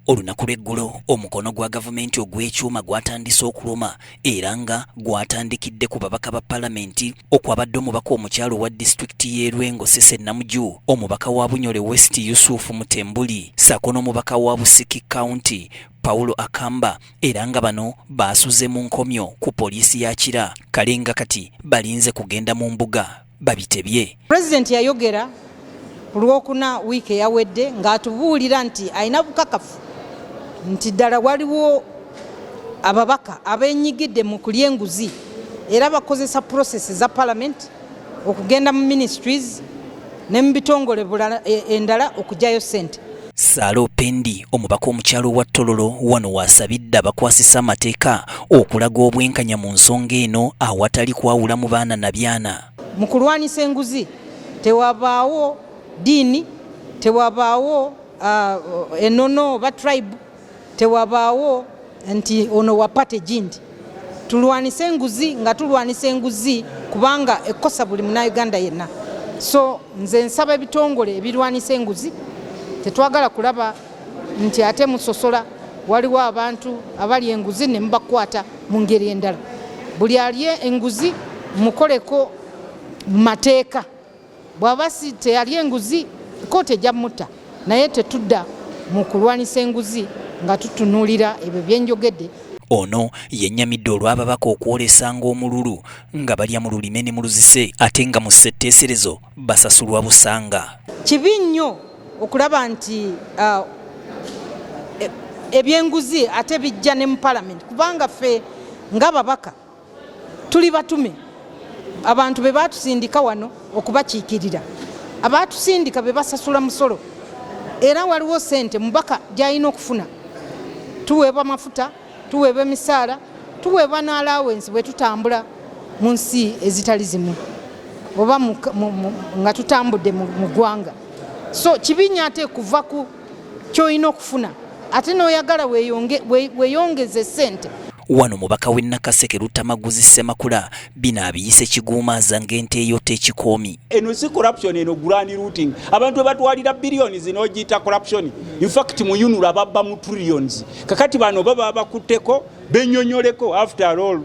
Olunaku lw'eggulo omukono gwa gavumenti ogw'ekyuma gwatandise okuluma era nga gwatandikidde ku babaka ba palamenti okwabadde omubaka omukyala owa disitulikiti y'e Lwengo Cissy Namuju, omubaka wa Bunyole West Yusufu Mutembuli ssaako n'omubaka wa Busiki County Paulo Akamba, era nga bano baasuze mu nkomyo ku poliisi ya Kira, kale nga kati balinze kugenda mu mbuga babitebye. Pulezidenti yayogera ku Lwokuna wiiki eyawedde ng'atubuulira nti alina bukakafu nti ddala waliwo ababaka abenyigidde mu kulya enguzi era bakozesa process za parliament okugenda mu ministries ne mu bitongole endala okugyayo ssente. Sarah Opendi, omubaka omukyala owa Tororo, wano w'asabidde abakwasisa amateeka okulaga obwenkanya mu nsonga eno awatali kwawula mu baana na byana. Mu kulwanyisa enguzi tewabaawo ddiini, tewabaawo enono oba tribe, tewabaawo nti ono wa party gindi. Tulwanise enguzi nga tulwanisa enguzi kubanga ekkosa buli munnayuganda yenna. So nze nsaba ebitongole ebirwanisa enguzi, tetwagala kulaba nti ate musosola, waliwo abantu abali enguzi ne mubakwata mu ngeri endala. Buli alye enguzi mukoleko mu mateeka, bw'aba si teyali enguzi kooti ejja mutta, naye tetudda mu kulwanisa enguzi nga tutunuulira ebyo byenjogedde. Ono yennyamidde olw'ababaka okwolesanga omululu nga balya mu lulime ne mu luzise ate nga mu ssetteeserezo basasulwa busanga. Kibi nnyo okulaba nti ebyenguzi ate bijja ne mu palamenti, kubanga ffe ng'ababaka tuli batume, abantu be batusindika wano okubakiikirira, abatusindika be basasula musolo, era waliwo ssente mubaka gy'alina okufuna. Tuweebwa mafuta, tuweebwa emisaala, tuweebwa n'allowance bwe tutambula mu nsi ezitali zimu oba nga tutambudde mu ggwanga. So kibi nnyo ate kuva ku ky'olina okufuna ate n'oyagala weeyongeze ssente. Wano omubaka w'e Nakaseke Luttamaguzi Ssemakula bino abiyise kiguumaaza ng'ente eyota ekikoomi. Eno si corruption, eno grand looting. Abantu batwalira billions n'ogiyita corruption. In fact mu UNRA babba mu trillions. Kakati bano baba bakutteko bennyonnyoleko, after all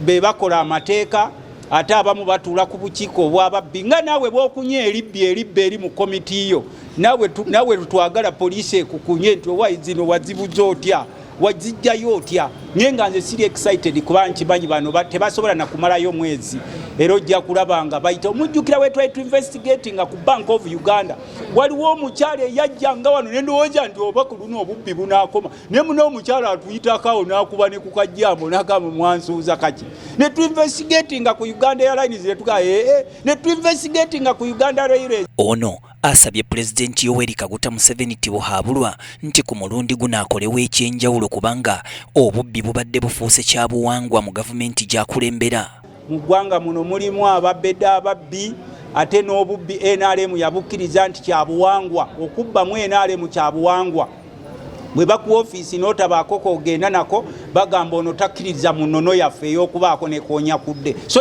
be bakola amateeka, ate abamu batuula ku bukiiko obw'ababbi nga naawe bw'okunya eribbi eribba eri mu komiti yo, naawe twagala poliisi ekukunye nti owa zino wazibuza otya, wazijjayo otya. Naye nga nze siri excited kuba nkimanyi bano tebasobola nakumalayo mwezi, era ojja kulaba nga bayita. Omujjukira we twali tuinvestigatinga ku Bank of Uganda, waliwo omukyala eyajja nga wano nendowooza nti oba ku luno obubbi bunaakoma, naye muna omukyala atuyitako awo n'akuba ne ku kajjambo n'agamba mwansuuza kaki. Ne tuinvestigatinga ku Uganda Airlines ne tugaa ee, ne tuinvestigatinga ku Uganda Railways. Ono asabye Pulezidenti Yoweri Kaguta Museveni Tibuhaburwa nti ku mulundi guno akolewo ekyenjawulo kubanga obubbi bubadde bufuuse kya buwangwa mu gavumenti gy'akulembera. Mu ggwanga muno mulimu ababbedde ababbi, ate n'obubbi NRM yabukkiriza nti kya buwangwa, okubbamu NRM kya buwangwa. Bwe bakuwa ofiisi n'otabaako k'ogenda nako, bagamba ono takkiriza mu nnono yaffe ey'okubaako ne konyakudde. So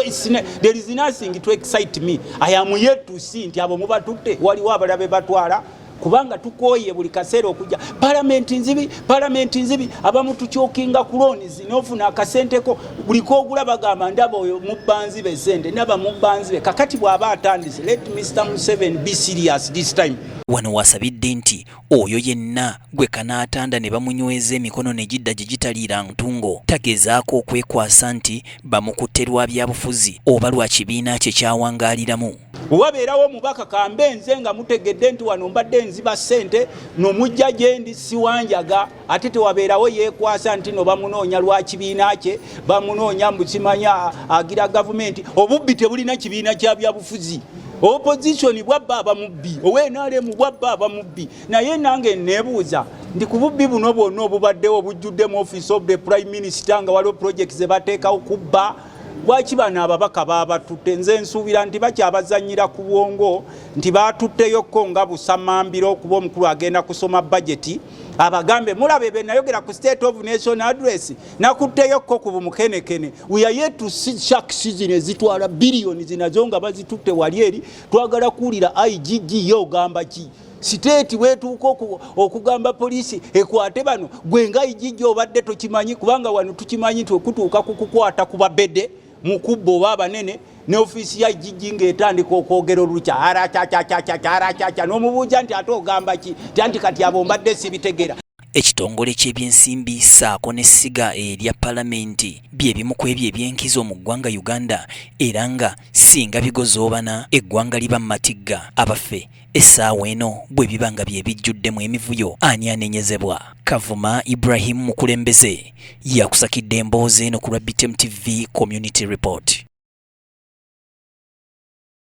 there is nothing to excite me. I am yet to see nti abo mubatutte, waliwo abalala be batwala, kubanga tukooye buli kaseera okujja palamenti nzibi, palamenti nzibi. Abamu tukyokinga ku loans n'ofuna akasenteko, buli k'ogula bagamba ndaba oyo mubbanzibe sente, ndaba mubbanzibe. Kakati bw'aba atandise, let Mr Museveni be serious this time. Wano wasabidde nti oyo yenna gwe kanaatanda ne bamunyweza emikono ne gidda gye gitaliira ntungo tagezaako okwekwasa nti bamukutte lwa byabufuzi oba lwa kibiina kye kyawangaaliramu. Wabeerawo omubaka kambe nze nga mutegedde nti wano mbadde nziba ssente nomujja gye ndi siwanjaga, ate tewabeerawo yeekwasa nti no bamunoonya lwa kibiina kye, bamunoonya mbu simanya agira gavumenti. Obubbi tebulina kibiina kya byabufuzi. Opposition bwabba abamubbi, owa NRM bwabba abamubbi. Naye nange neebuuza nti ku bubbi buno bwonna obubaddewo obujjudde mu office of the prime minister nga waliwo projects ze bateekawo kubba, lwaki bano ababaka baabatutte? Nze nsuubira nti bakyabazannyira ku bwongo nti baatutteyokko nga busamambiro okuba omukulu agenda kusoma bajeti. Abagambe mulabe be nayogera ku State of Nation Address, nakutteyokko ku bumukenekene. We are yet to see sharks zino ezitwala biliyoni zinazo nga bazitutte wali eri. Twagala kuwulira IGG ye ogamba ki? Siteeti wetuuka okugamba poliisi ekwate bano, gwe nga IGG obadde tokimanyi? Kubanga wano tukimanyi nti okutuuka ku kukwata ku babede mu kubba oba abanene, ne ofiisi ya IGG ng'etandika okwogera olukya aracacacacaaracaca, n'omubuuza nti ate ogamba ki? Ti anti kati abo mbadde sibitegera. Ekitongole ky'ebyensimbi ssaako n'essiga erya palamenti bye bimu ku ebyo ebyenkizo mu ggwanga Uganda, era nga singa bigozoobana eggwanga liba mu matigga. Abaffe, essaawa eno bwe biba nga bye bijjuddemu emivuyo, ani anenyezebwa? Kavuma Ibrahim Mukulembeze yakusakidde emboozi eno ku lwa BTM TV Community Report.